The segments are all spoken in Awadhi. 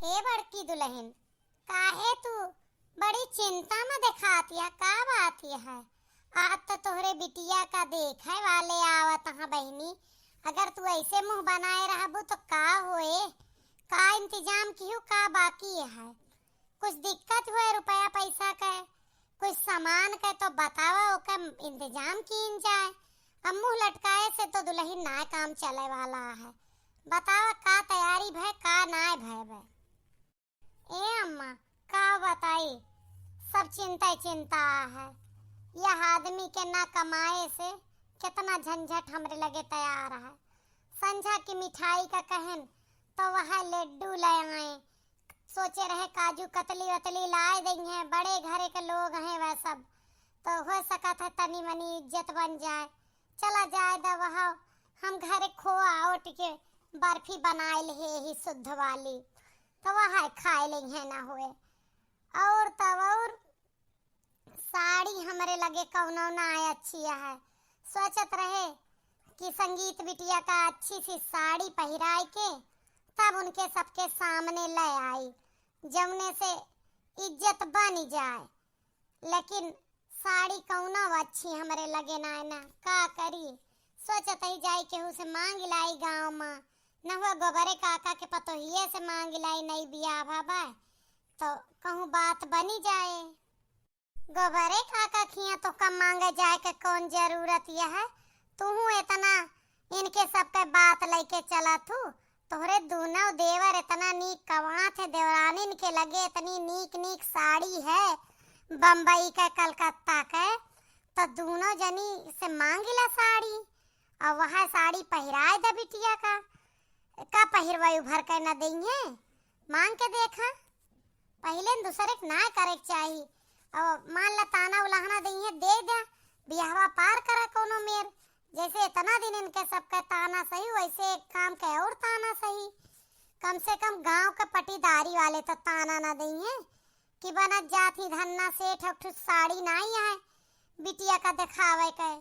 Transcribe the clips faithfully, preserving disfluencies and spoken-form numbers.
ए बड़की दुलहिन, काहे तू बड़ी चिंता में देखात या, का बात या है? आज तो तोहरे बिटिया का देखे वाले आवत हैं बहिनी, अगर तू ऐसे मुँह बनाए रहबू तो का होए? का इंतजाम किहू, का बाकी है? कुछ दिक्कत होए रुपया पैसा के, कुछ सामान के तो बतावा, ओके इंतजाम कीन जाए। अब मुँह लटकाए से तो दुलहिन नाय काम चले वाला है। बतावा का तैयारी भय, का नाय भय बे? ए अम्मा, का बताई, सब चिंता ही चिंता है। यह आदमी के ना कमाए से कितना झंझट हमरे लगे तैयार है। संझा की मिठाई का कहन तो वह लड्डू ले आए, सोचे रहे काजू कतली वतली लाए देइहैं, बड़े घरे के लोग हैं वह सब, तो हो सकत है तनी मनी इज्जत बन जाए। चला जाए द वह, हम घरे खोआ ओट के बर्फी बनाए ले ही शुद्ध वाली, तो वह खाए लेइहैं ना होए। और तब और साड़ी हमरे लगे कौनो ना आए अच्छी है। सोचत रहे कि संगीत बिटिया का अच्छी सी साड़ी पहिराए के तब उनके सबके सामने ले आई, जौने से इज्जत बन जाए। लेकिन साड़ी कौनो अच्छी हमरे लगे ना आए ना, का करी? सोचत ही जाई केहू से मांग लाई गाँव में, न हुआ गोबरे काका के पतोहिए से मांग लाई, नई बियाह भा बा, तो कहूँ बात बनी जाए। गोबरे काका खिया तो कम मांगे जाए के कौन जरूरत यह है? तूहू इतना इनके सबके बात लेके चलत हू। तोहरे दूनों देवर इतना नीक कमात है, देवरानिन के लगे इतनी नीक नीक साड़ी है बम्बई के, कलकत्ता के, तो दूनों जनी से मांगिला साड़ी और वह साड़ी पहिराए द बिटिया का। का पहिरवाई उभर के न देइहैं? मांग के देखा, पहिले न दूसरे के ना करे के चाही। और मान ला ताना उलाहना देइहैं, दे दे, बियाहवा पार करा कोनो मेर। जैसे इतना दिन इनके सबके ताना सही, वैसे एक काम के और ताना सही। कम से कम गांव के पटीदारी वाले तो ताना ना देइहैं कि बनत जात ही धन्ना सेठ, एक ठो साड़ी नाई है बिटिया का देखावे के।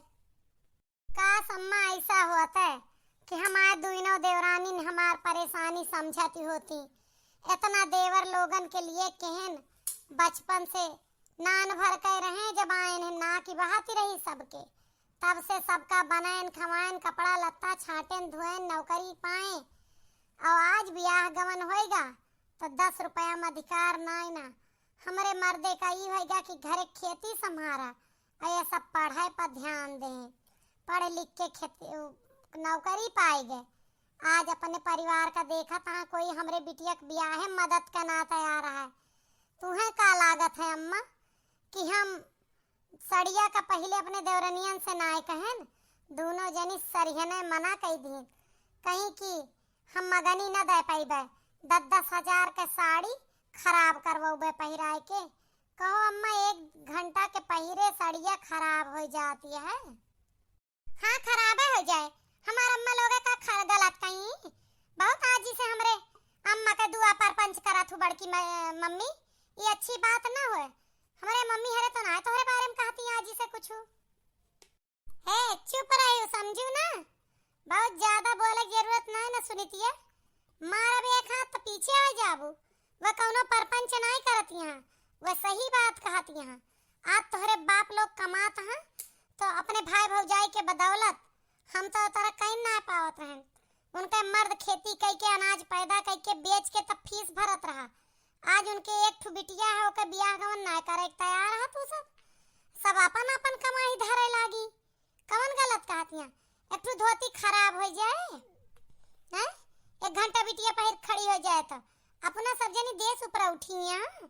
काश अम्मा ऐसा होत है कि हमार दुइनो देवरानी ने हमार परेशानी समझती होती। इतना देवर लोगन के लिए केहन बचपन से नान भर के रहे, जब आयन है ना की बहाती रही सबके। तब से सबका बनैन खवाइन, कपड़ा लत्ता छाटेन धोएन, नौकरी पाए। और आज बियाह गवन होएगा तो दस रुपया में अधिकार नाय ना। हमरे मर्दे का ई होएगा कि घरे खेती संभारा और ये सब पढ़ाई पर ध्यान दें, पढ़ लिख के खेती, नौकरी पाए गए। आज अपने परिवार का देखत हाँ, कोई हमरे बिटिया के बियाहे मदद का ना तैयार है। तुहें का लागत है अम्मा कि हम सड़िया का पहिले अपने देवरनियन से नाय कहेन, दूनों जनी सरिहने मना कई दीन, कहीं कि हम मगनी न दे पइबे, दस दस हजार के साड़ी खराब करवउबे पहिराए के। कहो अम्मा, एक घंटा के पहिरे सड़िया खराब हो जाती है। हाँ, खराबे हो जाए। हमार अम्मा लोग का खर गलत कहीं। बहुत आजी से हमरे अम्मा के दुआ पर पंच करत हूँ बड़की म-, मम्मी, ये अच्छी बात ना होए। हमरे मम्मी हरे तो ना तोहरे बारे में कहती आजी से कुछ। ए, चुप रहे, समझू ना? बहुत ज्यादा बोले की जरूरत ना है ना सुनितिया। मारब एक हाथ तो पीछे हो जाबू। वह कौनो परपंच नाई करत यहाँ, वह सही बात कहत यहाँ। आज तोहरे बाप लोग कमात हैं, तो अपने भाई भौजाई के बदौलत हम तो तोरा कहीं ना पावत रहन। उनके मर्द खेती कई के, अनाज पैदा कई के, बेच के तब फीस भरत रहा। आज उनके एक ठो बिटिया है, ओके बियाह गवन ना करे के तैयार है तू सब। सब अपन अपन कमाई धरे लागी। कवन गलत कहत यहाँ? एक ठो धोती खराब हो जाए, हैं? एक घंटा बिटिया पहिर खड़ी हो जाए तो अपना सब जनी देश ऊपर उठी यहाँ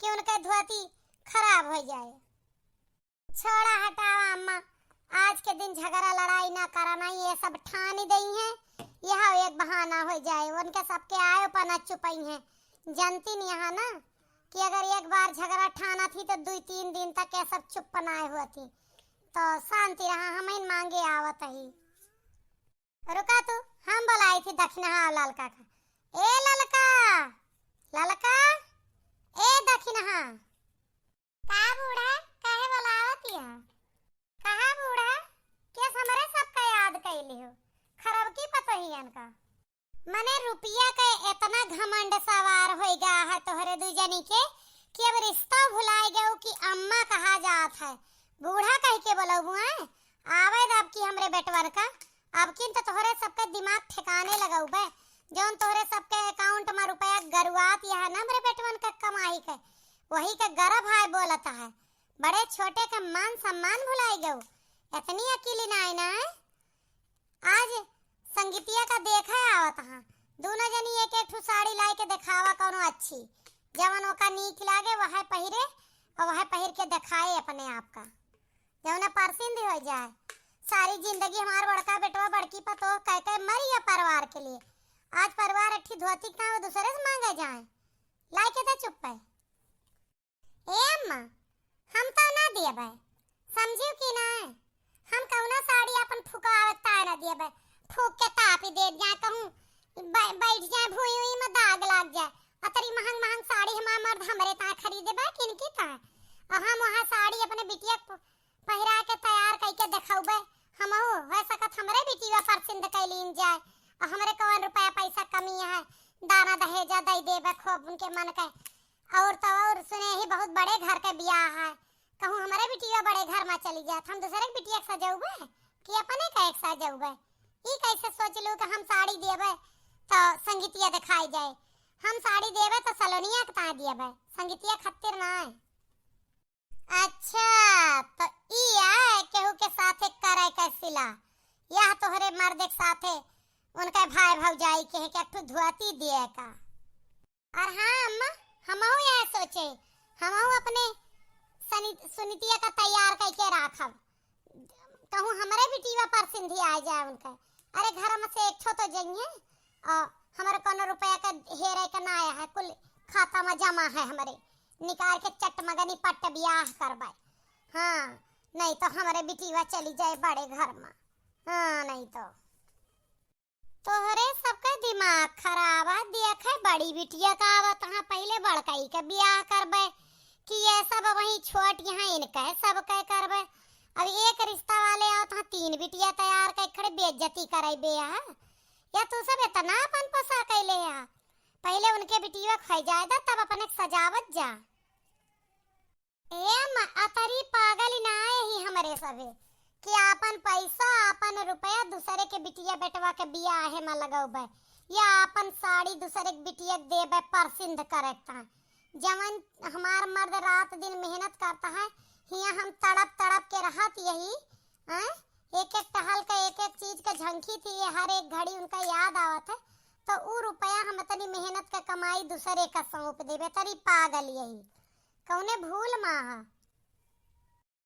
कि उनका धोती खराब हो जाए। छोड़ा, हटावा अम्मा, आज के दिन झगड़ा लड़ाई ना करा, ना ये सब ठानी दई हैं, यह एक बहाना हो जाए, उनके सबके आयो पर ना चुपई हैं। जनती नहीं यहाँ ना कि अगर एक बार झगड़ा ठाना थी तो दुई तीन दिन तक ये सब चुप नाय हुआ थी। तो शांति रहा, हम इन मांगे आवत ही। रुका तू, हम बुलाई थी दखिनहा और ललका का। ए ललका, ललका, ए दखिनहा। का बूढ़ा, काहे बुलावत यह? कहा बूढ़ा, केस हमरे सबका याद कैली हो, खरब की पतोहियन का। मने रुपया के इतना घमंड सवार होइ गया है तोहरे दू जनी के कि अब रिश्ता भुलाए गयो कि अम्मा कहा जात है। बूढ़ा कह के बोलबू हैं? आवे द अब की हमरे बेटवन का, अब किन तो तोहरे सबके दिमाग ठिकाने लगौबे। जौन तोहरे सबके account में रुपया गरुआत यह है ना हमरे बेटवन का कमाई के, वही के गर्व है बोलत है। बड़े छोटे के मान सम्मान भुलाई गयो, इतनी अकील ना है ना है। आज संगीतिया का देखे आवत हाँ, दोनों जनी एक एक ठो साड़ी लाई के देखावा कौनो अच्छी, जवन ओका नीक लागे वह पहिरे और वह पहिर के देखाए अपने आप का, जवना परसिंद हो जाए। सारी जिंदगी हमार बड़का बेटवा बड़की पतोह कह के मरी है परिवार के लिए, आज परिवार अट्ठी धोती का वो दूसरे से मांगे जाए, लाई के दे चुप है। ए अम्मा, हम तो ना दियबे, समझियो कि ना? हम कौनो साड़ी अपन फुकावत ताय ना दियबे, फूक के तापी दे जाए, कहूँ बै-, बैठ जाए भुई हुई में दाग लाग जाए। अतरी महंग महंग साड़ी हमार मर्द हमरे ताय खरीदे बा, किनकी ताय? और हम वहाँ साड़ी अपने बिटिया प-, पहिरा के तैयार कइके देखौबे। हमहू हो सकत हमरे बिटिया परसिंद कैलीन जाए, और हमरे कौन रुपया पैसा कमी है, दाना दहेजा दे देबे खूब उनके मन के। और तो और सुने ही बहुत बड़े घर के बियाह है, कहूँ हमरे बिटिया बड़े घर में चली जात, हम दूसरे के बिटिया के सजौबे कि अपने का एक सजौबे? ई कैसे सोच लू कि हम साड़ी देबे तो संगीतिया दिखाई जाए? हम साड़ी देबे तो सलोनिया के ताय देबे, संगीतिया खातिर ना है। अच्छा, तो ई है केहू के साथे करे के सिला, यह तोहरे मर्द के साथे उनके भाई भौजाई के है कि एक ठो धोती दिए का। और हाँ अम्मा, हमहू यह सोचे, हमहू अपने सनि-, सुनीतिया का तैयार करके राखब, कहूँ हमरे बिटिया परसिंधी आ जाए उनके। अरे घर में से एक ठो तो जइए, और हमरे कोनो रुपया के हेरे के ना आया है, कुल खाता में जमा है हमरे, निकाल के चट मगनी पट बियाह करबे। हाँ, नहीं तो हमरे बिटिया चली जाए बड़े घर में। हाँ, नहीं तो। तोहरे सबके दिमाग खराब है, देखे बड़ी बिटिया का आवत हाँ, पहिले बड़कई के बियाह करबे कि ये सब वही छोट यहाँ इनके सबके करबे। अब एक रिश्ता वाले आवत हाँ, तीन बिटिया तैयार कर खड़े बेइज्जती करैबे है। या तू सब इतना अपन पोसा कैले है, पहिले उनके बिटिया खाई जाए दा तब अपने सजावत जा। ए अम्मा, अतरी पागल ना ही हमरे सभे कि आपन पैसा, आपन रुपया दूसरे के बिटिया बेटवा के बियाहे में लगौबे, या आपन साड़ी दूसरे के बिटिया के देबे परसिंध करे ता। जवन हमार मर्द रात दिन मेहनत करता है, हियाँ हम तड़प तड़प के रहत यही, हैं? एक एक टहल के, एक एक चीज के झंखी थी, ये हर एक घड़ी उनका याद आवत है, तो ऊ रुपया हम इतनी मेहनत के कमाई दूसरे का सौंप देबे, तरी पागल यही। कौने भूल मा ह?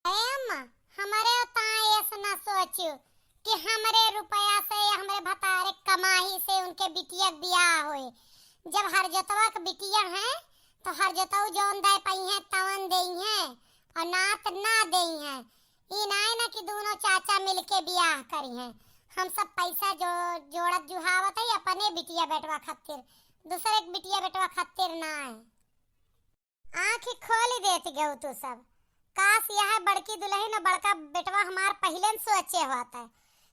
ए अम्मा, हमरे ताय ऐस ना सोचू कि हमरे रुपया से या हमरे भतारे कमाई से उनके बिटिया के बियाह होए। जब हरजतवा के बिटिया है, तो हरजतऊ जौन दे पइहें, तवन देइहें, और नात ना देइहें। ई नाय ना कि दोनों चाचा मिलके बियाह करिहें। हम सब पैसा जो, जोड़त जुहावत है अपने बिटिया बेटवा खातिर, दूसरे के बिटिया बेटवा खातिर नाय। आँखी खोली देत गऊ तू सब। काश यह बड़की दुल्हन और बड़का बेटवा हमार पहिले न सोचे होत है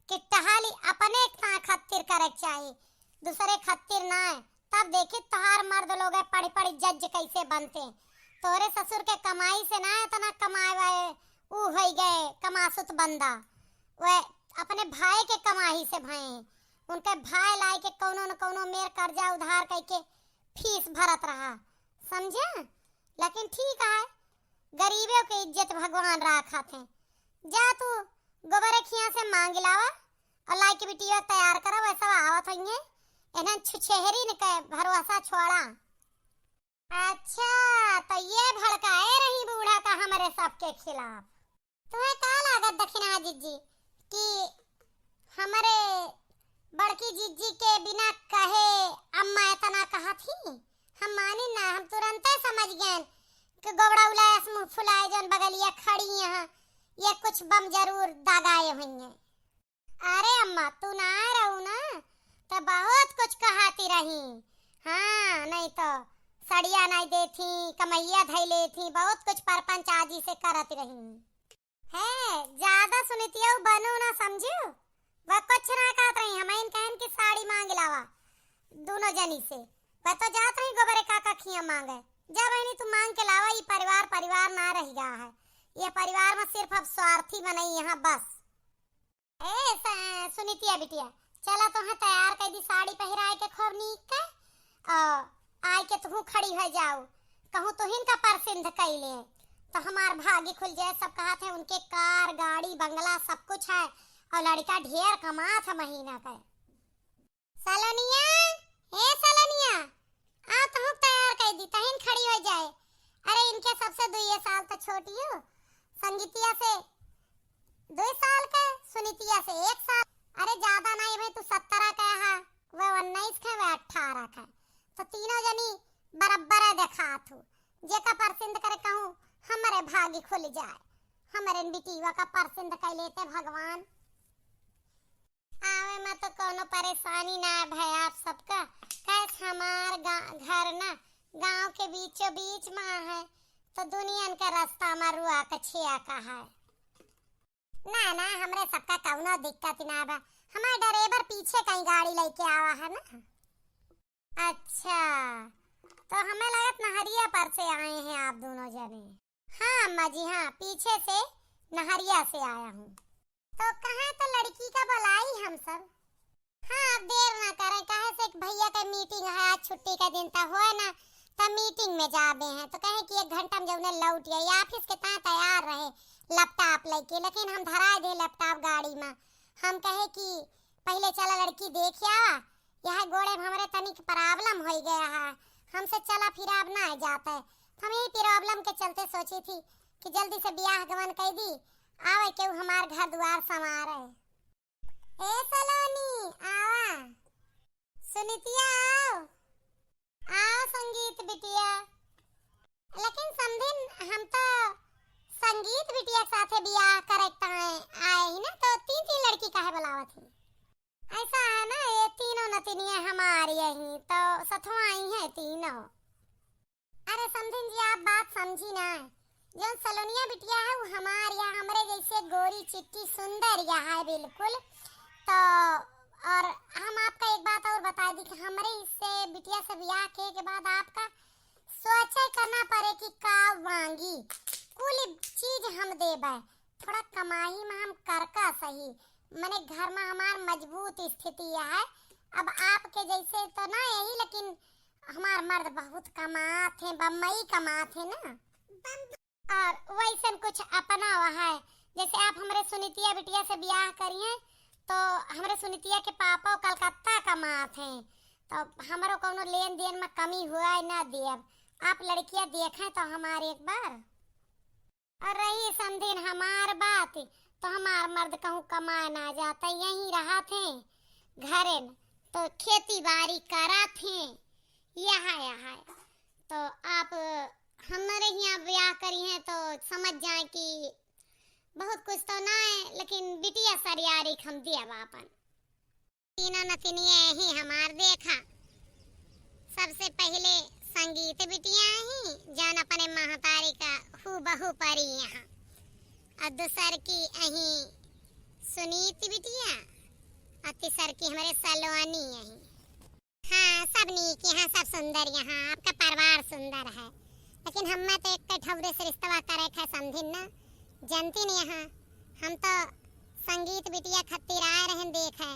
कि टहली अपने का खातिर करे के चाही, दूसरे खातिर ना। तब देखी तोहार मर्द लोग पढ़ी पढ़ी जज कैसे बनते। तोरे ससुर के कमाई से ना इतना कमाए वाले ऊ होई गए कमासुत बंदा। वे अपने भाई के कमाई से भए, उनके भाई लाई के कौनो न कौनो मेर कर्जा उधार करके फीस भरत रहा, समझे? लेकिन ठीक है, गरीबों के इज्जत भगवान राखत हैं। जा तू गोबर खिया से मांग लावा और लाई के बिटिया तैयार करा, वैसा आवत होइए। इन्हन छुछेहरी न के भरोसा छोड़ा। अच्छा, तो ये भड़काए रही बूढ़ा का हमरे सबके खिलाफ। तुम्हें का लागत दखिना जिज्जी कि हमरे बड़की जिज्जी के बिना कहे अम्मा इतना कहत ही? हम मानी ना, हम तुरंते समझ गए कि गोबड़ा उलायस मुंह फुलाए जौन बगलिया खड़ी यहाँ, ये कुछ बम जरूर दागाए हुई हैं। अरे अम्मा, तू ना रहू ना, तो बहुत कुछ कहती रही। हाँ, नहीं तो सड़िया नहीं देती, कमैया धई लेती, बहुत कुछ परपंच आजी से करती रही। है, ज्यादा सुनितियऊ बनू ना समझू। वह कुछ ना कहत रही, हम इन कहन की साड़ी मांग लावा दोनों जनी से। वह तो जात रही गोबरे काका या मांगे। जा बहिनी, तू मांग के लावा, ई परिवार, परिवार ना रहि गया है। ये परिवार में सिर्फ अब स्वार्थी मनई यहाँ बस। ए स-, सुनीतिया बिटिया, चला तोहे तैयार कइ दी साड़ी पहिराए के खूब नीक के, और आए के तुहू खड़ी होइ जाओ, कहूँ तुहिन का परसिंध कइ ले, तो हमार भागी खुल जाए। सब कहत है उनके कार, गाड़ी, बंगला सब कुछ है, और लड़का ढेर कमात है महीना का। सलोनिया, ए सलोनिया, आ तोहूँ तैयार कइ दी, तहिन खड़ी होइ जाए। अरे इनके सबसे दुइये साल तो छोटी हो, संगीतिया से दुइ साल के, सुनीतिया से एक साल। अरे ज्यादा नाहीं भाई, तू सत्रह के हा, वह उन्नीस के, वह अठारह के, तो तीनों जनी बराबर देखात हो। जेका परसिंद करे कहूँ, हमरे भागी खुल जाए, हमरे बिटिया का परसिंद कइ लेते भगवान। आवे में तो कोनो परेशानी ना भय आप सबका, कैस हमार गा-, घर ना गांव के बीचों बीच में है, तो दुनियन के रास्ता में रुआ के छिया का है। ना, ना, हमरे सबका कौनो दिक्कत ना बा, हमार ड्राइवर पीछे कहीं गाड़ी लेके आवा है ना। अच्छा, तो हमें लगत नहरिया पर से आए हैं आप दोनों जने। हाँ अम्मा जी, हाँ, पीछे से नहरिया से आया हूँ। तो कहाँ तो लड़की का बुलाई हम सब। हाँ, अब देर ना करें, काहे से कि भैया का मीटिंग है, आज छुट्टी का दिन था, होए ना, तब मीटिंग में जाबे हैं। तो कहे कि एक घंटा में जौने लौट आई, ऑफिस के ता तैयार रहे लैपटॉप लेके, लेकिन हम धराए दे लैपटॉप गाड़ी में। हम कहे कि पहले चला लड़की देख आवा, यह गोड़े में हमरे तनिक प्रॉब्लम हो गया है, हमसे चला फिरा अब ना जाते। हम यही प्रॉब्लम के चलते सोची थी कि जल्दी से ब्याह गमन कइ दी, आवे केहू हमार घर दुआर संवारे। ए सलोनी, आवा। सुनीतिया, आओ। आओ संगीत बिटिया। लेकिन समधिन, हम तो संगीत बिटिया के साथे बियाह करे के ताए आए ही ना, तो तीन तीन लड़की काहे बुलावत ही? ऐसा है ना, ये तीनों नतिनिया हमारी यही, तो सथवा आई हैं तीनों। अरे समधिन जी, आप बात समझी ना, जौन सलोनिया बिटिया है, वो हमार या हमरे जैसे गोरी चिट्टी सुंदर या है बिल्कुल। तो और हम आपका एक बात और बता दी कि हमरे इससे बिटिया से ब्याह के, के बाद आपका सोचे करना पड़े कि का मांगी, कुल चीज हम देबे, थोड़ा कमाई में हम करका सही, मने घर में हमार मजबूत स्थिति है। अब आपके जैसे तो ना यही, लेकिन हमार मर्द बहुत कमात हैं, बम्बई कमात हैं ना। और वैसन कुछ अपना वहाँ है, जैसे आप हमरे सुनीतिया बिटिया से ब्याह करिए, तो हमरे सुनीतिया के पापा कलकत्ता कमात हैं, तो हमरो कौनो लेन देन में कमी हुआ ना देब। आप लड़किया देखें तो हमारे एक बार। और रही समधिन हमार बात, तो हमार मर्द कहूँ कमाए ना जाता, यहीं रहत हैं घरेन, तो खेती बाड़ी करत हैं, यहाँ, यहाँ। तो आप हमरे हियाँ ब्याह करी हैं तो समझ जाए कि बहुत कुछ तो ना है, लेकिन बिटिया सरियारी हम दिया बापन। तीनों नतिनिया ही हमार देखा। सबसे पहिले संगीत बिटिया ही, जौन अपने महतारी का हूबहू परी यहाँ। और दूसर की अही सुनीत बिटिया, और तीसर की हमरे सलोनी यही। हाँ, सब नीक यहाँ, सब सुंदर यहाँ, आपका परिवार सुंदर है। लेकिन हमें तो एक ठौरे से रिश्तवा करे के है समधिन ना, जनती नहीं यहाँ। हम तो संगीत बिटिया खत्तिर आए रहन देखे,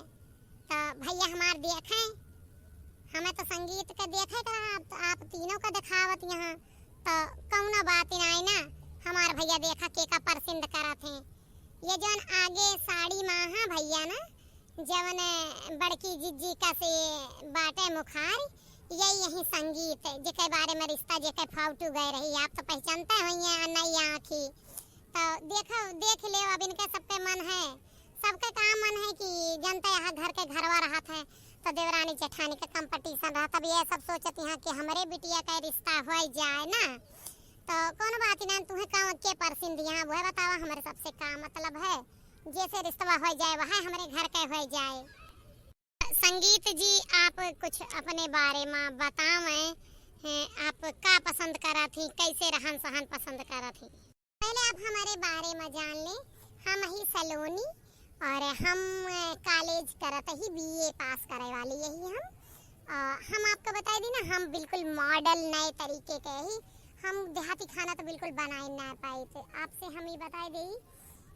तो भैया हमार देखे, हमें तो संगीत के देखे के रहा, आप, आप तीनों का देखावत यहाँ, तो कौनो बात ही नहीं ना। हमार भैया देखा के का परसिंद करत हैं। ये जौन आगे साड़ी में है भैया ना, जवन बड़की जिज्जी का से बाटे मुखार, ये यही संगीत, जेके बारे में रिश्ता, जेके फाउटू गए रही, आप तो पहचानते होइए, नई आँखी। तो देखो, देख ले, अब इनके सबके मन है, सबके का मन है कि जनता यहाँ घर के घरवा रहत है, तो देवरानी जेठानी के कंपटीशन रहत। अब ये सब सोचत यहाँ कि हमरे बिटिया का रिश्ता हो जाए ना, तो कौन बात ना, तुम्हें का के परसिंद यहाँ, वह बतावा, हमरे सबसे का मतलब है, जैसे रिश्तवा हो जाए, वह हमरे घर के हो जाए। संगीत जी, आप कुछ अपने बारे में बतावें, हैं, आप का पसंद करत ही, कैसे रहन सहन पसंद करत ही? पहले आप हमारे बारे में जान लें। हम ही सलोनी और हम, अ, कॉलेज करत ही, बीए पास करे वाली यही हम। आ, हम आपका बताई दी ना, हम बिल्कुल मॉडल नए तरीके के ही, हम देहाती खाना तो बिल्कुल बनाए ना पाई थे। आपसे हम ये बताई दी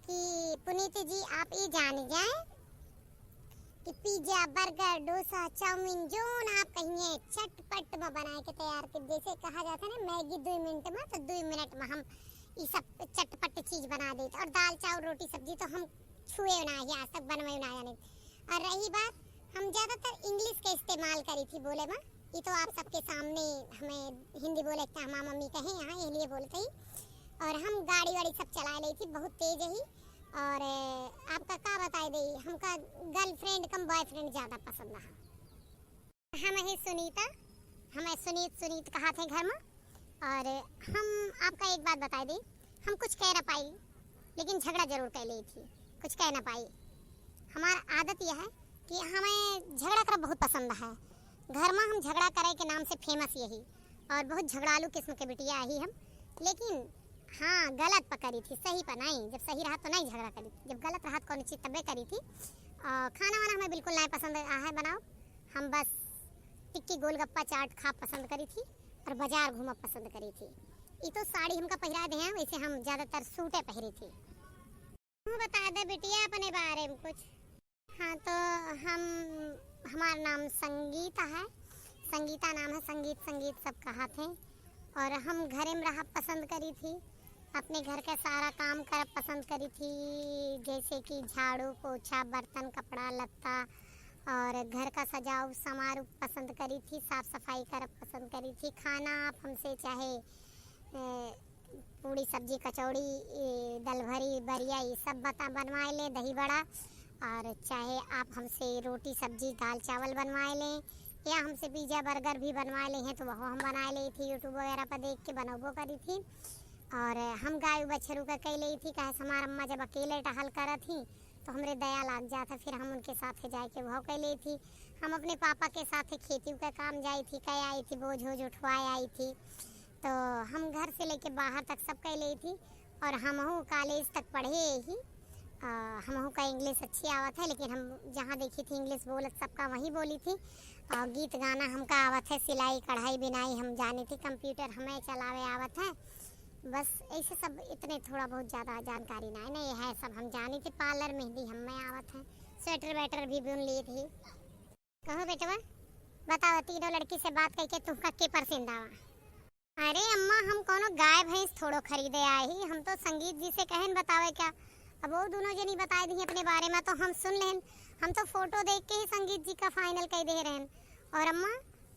कि पुनीत जी, आप ये जान जाए कि पिज्जा, बर्गर, डोसा, चाउमीन, जोन आप कहिए, चटपट में बनाए के तैयार कर। जैसे कहा जाता है ना, मैगी दुई मिनट में, तो दुई मिनट में हम ये सब चटपट चीज बना देते। और दाल, चावल, रोटी, सब्जी तो हम छुए ना ही, आज तक बनवे ना जाने। और रही बात, हम ज्यादातर इंग्लिश के इस्तेमाल करी थी बोले में। ये तो आप सबके सामने हमें हिंदी बोले के हमार मम्मी कहे यहाँ, ये लिए बोलते ही। और हम गाड़ी वाड़ी सब चला ले थी, बहुत तेज ही। और, अ, आपका का बताई दे, हमका गर्लफ्रेंड कम बॉयफ्रेंड ज्यादा पसंद है। हम ही सुनीता, हमें सुनीत, सुनीत कहा थे घर में। और हम आपका एक बात बताई दी, हम कुछ कह ना पाई, लेकिन झगड़ा जरूर कर ली थी, कुछ कह ना पाई। हमार आदत यह है कि हमें झगड़ा करब बहुत पसंद है। घर में हम झगड़ा करे के नाम से फेमस यही, और बहुत झगड़ालू किस्म के बिटिया ही हम। लेकिन हाँ, गलत पर करी थी, सही पर नहीं। जब सही रहा तो नहीं झगड़ा करी थी, जब गलत रहा तो कौन चीज तबे करी थी। और खाना वाना हमें बिल्कुल नहीं पसंद आ है बनाओ। हम बस टिक्की, गोलगप्पा, चाट खा पसंद करी थी और बाजार घूमा पसंद करी थी। ई तो साड़ी हमका पहिरा दे हैं, वैसे हम ज्यादातर सूटे पहिरी थी। तू बता दे बिटिया अपने बारे में कुछ। हाँ, तो हम, हमार नाम संगीता है, संगीता नाम है, संगीत, संगीत सब कहा थे। और हम घरे में रहा पसंद करी थी, अपने घर का सारा काम करब पसंद करी थी, जैसे कि झाड़ू, पोछा, बर्तन, कपड़ा, लत्ता और घर का सजाव समारू पसंद करी थी, साफ सफाई करब पसंद करी थी। खाना आप हमसे चाहे, ए, पूड़ी, सब्जी, कचौड़ी, ए, दलभरी, बरिया, ये सब बता, बनवाए लें, दही बड़ा, और चाहे आप हमसे रोटी, सब्जी, दाल, चावल बनवाए लें, या हमसे पिज्जा, बर्गर भी बनवाए लें हैं, तो वह हम बनाए ले थी, YouTube वगैरह पर देख के बनबो करी थी। और हम गाय बछरू का कह ले थी, काहे से हमार अम्मा जब अकेले टहल करत ही, तो हमरे दया लाग जात है, फिर हम उनके साथे जाए के भाव कइ लेई थी। हम अपने पापा के साथे खेती का काम जाई थी, कइ आई थी, बोझ ओझ उठवाए आई थी। तो हम घर से लेके बाहर तक सब कइ लेई थी। और हमहू कॉलेज तक पढ़े ही। आ, हमहू का इंग्लिश अच्छी आवत है, लेकिन हम जहाँ देखी थी इंग्लिश बोलत सबका वहीं बोली थी। और गीत गाना हमका आवत है, सिलाई कढ़ाई बिनाई हम जानी थी, कंप्यूटर हमें चलावे आवत है। बस ऐसे सब, इतने थोड़ा बहुत ज्यादा जानकारी ना है, नहीं है सब हम जानी थी। पार्लर मेहंदी हमें आवत है, स्वेटर वेटर भी बुन ली थी। कहो बेटवा, बताओ, तीनों लड़की से बात करके तुमका के पसंद आवा? अरे अम्मा, हम कौनो गाय भैंस थोड़ो खरीदे आए ही, हम तो संगीत जी से कहन बतावे क्या। अब वो दोनों जनी बताए दी अपने बारे में तो हम सुन लेन, हम तो फोटो देख के ही संगीत जी का फाइनल कह दे रहन। और अम्मा,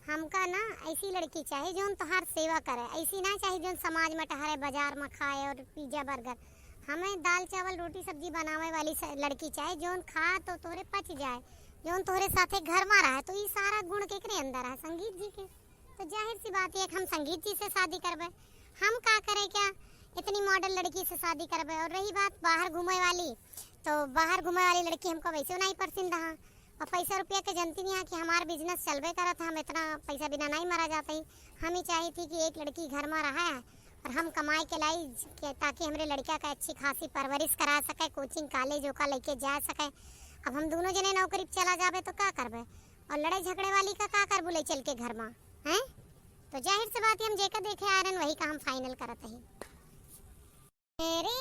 हमका ना ऐसी लड़की चाही जौन तोहार सेवा करे, ऐसी ना चाही जौन समाज में टहरे, बाजार में खाए और पिज्जा बर्गर। हमें दाल चावल रोटी सब्जी बनावे वाली स-, लड़की चाही जौन खा तो तोरे पच जाए, जौन तोहरे साथे घर में रहे। तो ई सारा गुण केकरे अंदर है? संगीत जी के। तो जाहिर सी बात है कि हम संगीत जी से शादी करबे। हम का करे क्या, इतनी मॉडल लड़की से शादी करबे। और रही बात बाहर घूमे वाली, तो बाहर घूमे वाली लड़की हमको वैसे नहीं पसंद है। और पैसा रुपया के जनती नहीं है कि हमार बिजनेस चलबे करत है, हम इतना पैसा बिना नहीं मरा जाते ही। हम ही चाही थी कि एक लड़की घर में रहे और हम कमाए के लाई के, ताकि हमरे लड़का का अच्छी खासी परवरिश करा सके, कोचिंग कॉलेज ओका लेके जा सके। अब हम दोनों जने नौकरी पे चला जाबे तो का करबे? और लड़ाई झगड़े वाली का का करबू ले चल के घर में, हैं? तो जाहिर सी बात है, हम जेका देखे आ रहन, वही का हम फाइनल करत ही। अरे,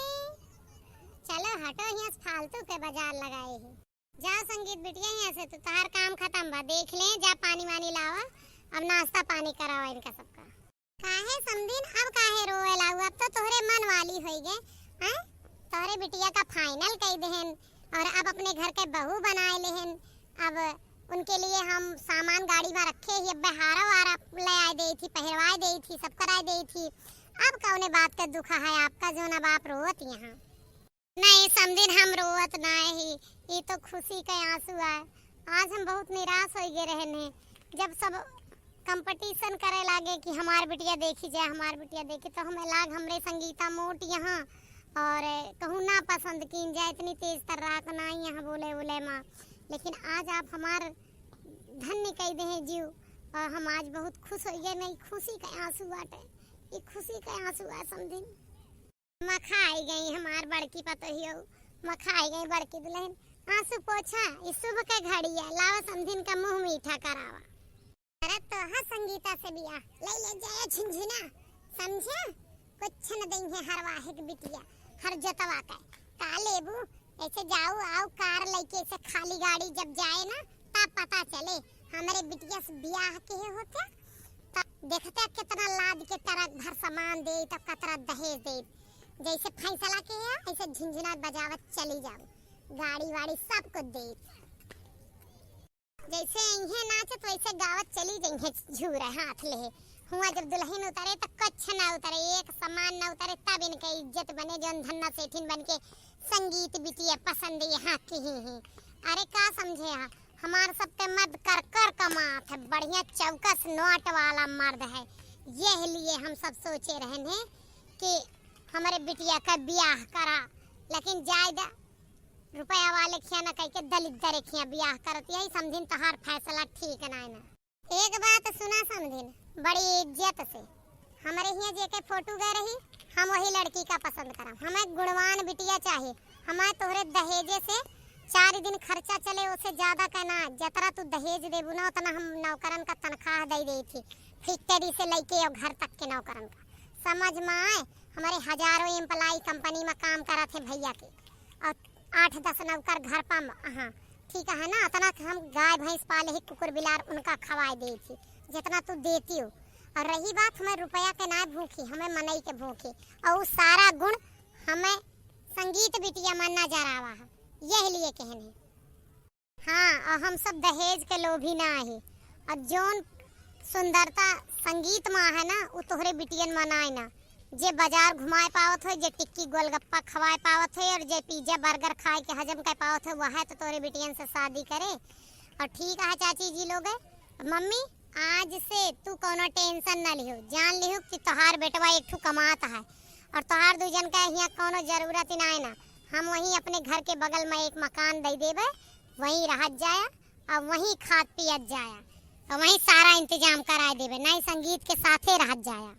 चलो हटो, यहाँ से फालतू के बाजार लगाए ही। जा संगीत बिटिया, यहाँ से तो तोहार काम खत्म बा। देख ले, जा पानी वानी लावा, अब नाश्ता पानी करावा इनका सबका। काहे समधिन, अब काहे रोवे लागू? अब तो तोहरे मन वाली होई गए, हैं? तोहरे बिटिया का फाइनल कई देहन और अब अपने घर के बहू बनाए लेहन। अब उनके लिए हम सामान गाड़ी में रखे ही, अब हारा वारा ले आए दे थी, पहिरवाए दे थी, सब कराए दे थी। अब कौने बात का दुख है आपका, जौन अब आप रोवत यहाँ? नहीं समधिन, हम रोवत ना ही, ये तो खुशी के आंसू आए। आज हम बहुत निराश हो गए रहने, जब सब कंपटीशन करे लागे कि हमार बिटिया देखी जाए, हमार बिटिया देखी, तो हमें लाग हमरे संगीता मोट यहाँ और कहूँ ना पसंद कीन जाए, इतनी तेज तर्राक ना यहाँ बोले बोले माँ। लेकिन आज आप हमार धन्य कह दे हैं जीव, और हम आज बहुत खुश हो गए। नहीं, खुशी के आंसू बाटे, ये खुशी के आंसू आ समधिन। मखाई गई हमार बड़की पतोहियो, मखाई गई बड़की दुल्हन। आंसू पोछा, ई शुभ के घड़ी है, लावा समधिन का मुंह मीठा करावा। अरे तोहा संगीता से बियाह, लइ ले जाए झिनझिना, समझे? कुछ न देइहैं हरवाहे के बिटिया, हर जोतवा के। का लेबू? ऐसे जाऊ आऊ कार लइके, ऐसे खाली गाड़ी जब जाए ना, तब पता चले हमरे बिटिया से बियाह के होते। तब देखते कितना लाद के ट्रक भर सामान दे, तब कतरा दहेज दे। जैसे फैसला के है, ऐसे झिनझिना बजावत चली जाऊ, गाड़ी वाड़ी सब कुछ दे। जैसे इहे नाचत वैसे गावत चली जइहैं झूरा हाथ लेहे। हुआँ जब दुलहिन उतरे त कुछ ना उतरे, एक सामान ना उतरे, तब इनके इज्जत बने जौन धन्ना सेठिन बन के संगीत बिटिया पसंद यहाँ किही ही। अरे का समझे हा, हमार सब ते मर्द कर कर कमात है, बढ़िया चौकस नोट वाला मर्द है, यह लिए हम सब सोचे रहन है कि हमरे बिटिया का बियाह करा, लेकिन जाए दा रुपया वाले खिया न कइके दलिद्दर खिया बियाह करत, यही समझिन तोहार फैसला ठीक नाय ना। एक बात सुना समझिन, बड़ी इज्जत से, हमरे हिया जेके फोटो गए रही, हम वही लड़की का पसंद करम। हमें गुणवान बिटिया चाही, हमें तोहरे दहेजे से चार दिन खर्चा चले, ओसे ज्यादा का ना। जतरा तू दहेज देबू ना, उतना हम नौकरन का तनख्वाह दे देई थी, फैक्ट्री से लइके और घर तक के नौकरन का। समझ में आए, हमरे हजारों एम्प्लॉई कंपनी में काम करत है भैया के, और आठ दस नौकर घर पर, हाँ, ठीक है ना, अतना के हम गाय भैंस पाले ही, कुकुर बिलार उनका खवाए देई थी, जितना तू देती हो। और रही बात हमें रुपया के ना भूखी, हमें मनई के भूखी, और उ सारा गुण हमें संगीत बिटिया में नजर आवा है, यही लिए कहन है। हाँ, और हम सब दहेज के लोभी ना ही। और जौन सुंदरता संगीत में है ना, उ तोहरे बिटियन में ना है ना। जे बाजार घुमाए पावत हो, जे टिक्की गोलगप्पा खवाए पावत हो, और जे पिज्जा बर्गर खाए के हजम कर पावत हो, वह तो तोहरे बिटियन से शादी करे। और ठीक है चाची जी लोग, मम्मी, आज से तू कौनो टेंशन ना लिहो, जान लिहो कि तोहार बेटवा एक ठू कमात है और तोहार दू जन का यहाँ कौनो जरूरत ही ना है ना। हम वहीं अपने घर के बगल में एक मकान दे देबे, वहीं रहत जाया और वहीं खात पियत जाया और वहीं सारा इंतजाम कराए देबे, नहीं संगीत के साथे रहत जाया।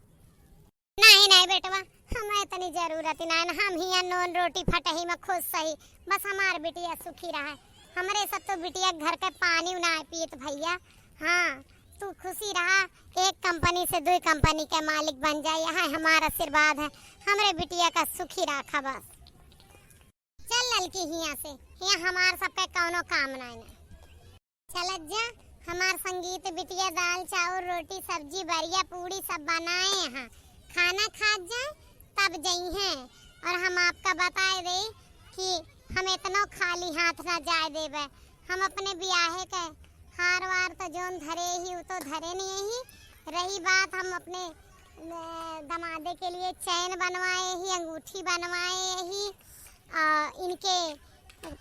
नहीं, नहीं बेटवा, हमें इतनी जरूरत ही नहीं, हम हियाँ नून रोटी फटही में खुश सही, बस हमार बिटिया सुखी रहे। हमरे सब तो बिटिया घर के पानी ना पियत भैया। हाँ, तू खुशी रहा, एक कंपनी से दुई कंपनी के मालिक बन जाए, यह हमार आशीर्वाद है। हमरे बिटिया का सुखी रखा बस। चल ललकी हियाँ से, हियाँ हमार सबके कौनो काम नाय ना। चलत जा, हमार संगीत बिटिया दाल चाउर रोटी सब्जी बरिया पूड़ी सब बनाए हैं, खाना खात जाए तब जइहें। और हम आपका बताए दे कि हम इतनो खाली हाथ ना जाए देबे। हम अपने बियाहे के हार वार तो जौन धरे ही, उ तो धरे नहीं ही। रही बात, हम अपने, अ, दमादे के लिए चैन बनवाए ही, अंगूठी बनवाए ही, अ, इनके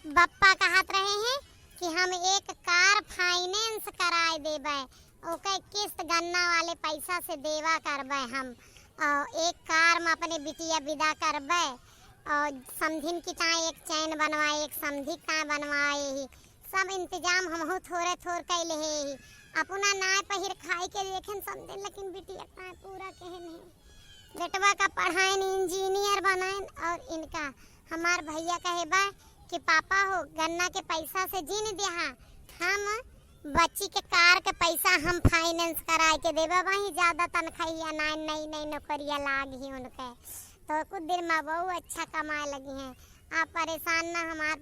बप्पा कहत रहे हैं कि हम एक कार फाइनेंस कराए देबे, ओके किस्त गन्ना वाले पैसा से देवा करबे हम, अ, एक कार में अपने बिटिया विदा करबे, और समधिन की ताए एक चैन बनवाए, एक समधी की ताए बनवाए ही, सब इंतजाम हमहू थोरे थोर कैले ही। अपना नाय पहिर खाए के देखेन समधिन, लेकिन बिटिया का ताए पूरा कहन है। बेटवा का पढ़ाइन, इंजीनियर बनाइन, और इनका हमार भैया कहे बा कि पापा हो, गन्ना के पैसा से जिन देहा, हम बच्ची के कार के पैसा हम फाइनेंस कराए के देबे, वही ज्यादा तनख्वाहिया नाय, नई नई नौकरिया लाग ही उनके। तो कुछ दिन में बहुत अच्छा कमाए लगी हैं। आप परेशान ना, हमार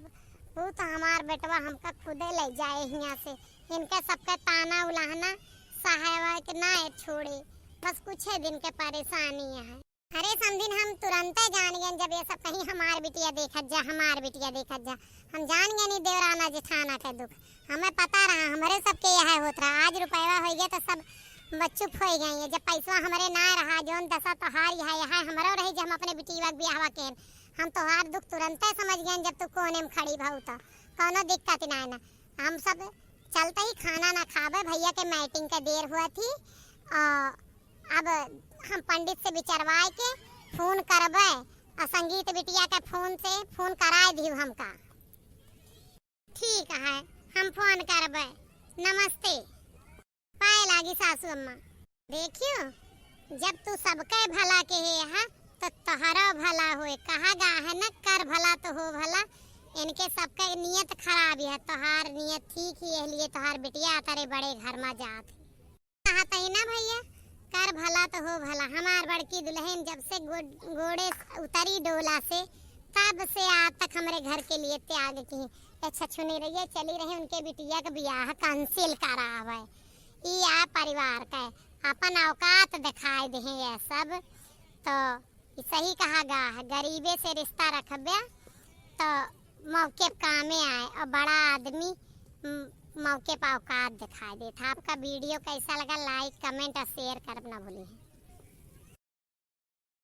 पूत, हमार बेटवा हमका खुदे ले जाए हियाँ से। इनके सबके ताना उलाहना सहायवा के ना छोड़े, बस कुछ दिन के परेशानी है। अरे समधिन, हम तुरंते जान गए जब ये सब कहीं हमार बिटिया देखत जा, हमार बिटिया देखत जा। हम जान गए नहीं देवराना जेठाना के दुख, हमें पता रहा, हमरे सबके यह होत रहा। आज रुपया हो गया तो सब चुप हो गए हैं। जब पैसा हमरे ना रहा, जौन दशा तोहार यह, यह हमरो रही जब हम अपने बिटिया के बियाहवा के, हम तोहार दुख तुरंते समझ गए जब तू कोने में खड़ी भऊ तो कौनो दिक्कत ना है ना। हम सब चलते ही खाना ना खाबे, भैया के मीटिंग के देर हुआ थी। आ, अब हम पंडित से विचारवाए के फोन करबे, आ संगीत बिटिया के फोन से फोन कराए दियो हमका। ठीक है, हम फोन करबे। नमस्ते। पाए लागी सासू अम्मा। देखियो, जब तू सबके भला के हे हा, तो तोहरो भला होए। कहा गा है न, कर भला तो हो भला। इनके सबके नियत खराब है, तोहार नियत ठीक ही, यह लिए तोहार बिटिया अतरे बड़े घर में जात है। कहत ही ना भैया, कर भला तो हो भला। हमार बड़की दुल्हन जब से गो-, गोड़े उतरी डोला से, तब से आज तक हमरे घर के लिए त्याग की। ए छछुनी रहिए, चली रही उनके बिटिया के बियाह cancel करावे। ई आ परिवार के अपन औकात दिखाई दे ये सब। तो ई सही कहा गा है, गरीबे से रिश्ता रखबे तो मौके पे कामे आए और बड़ा आदमी म-, मौके पे औकात दिखाई देत है। आपका video कैसा लगा, like, comment और share करब ना भूली।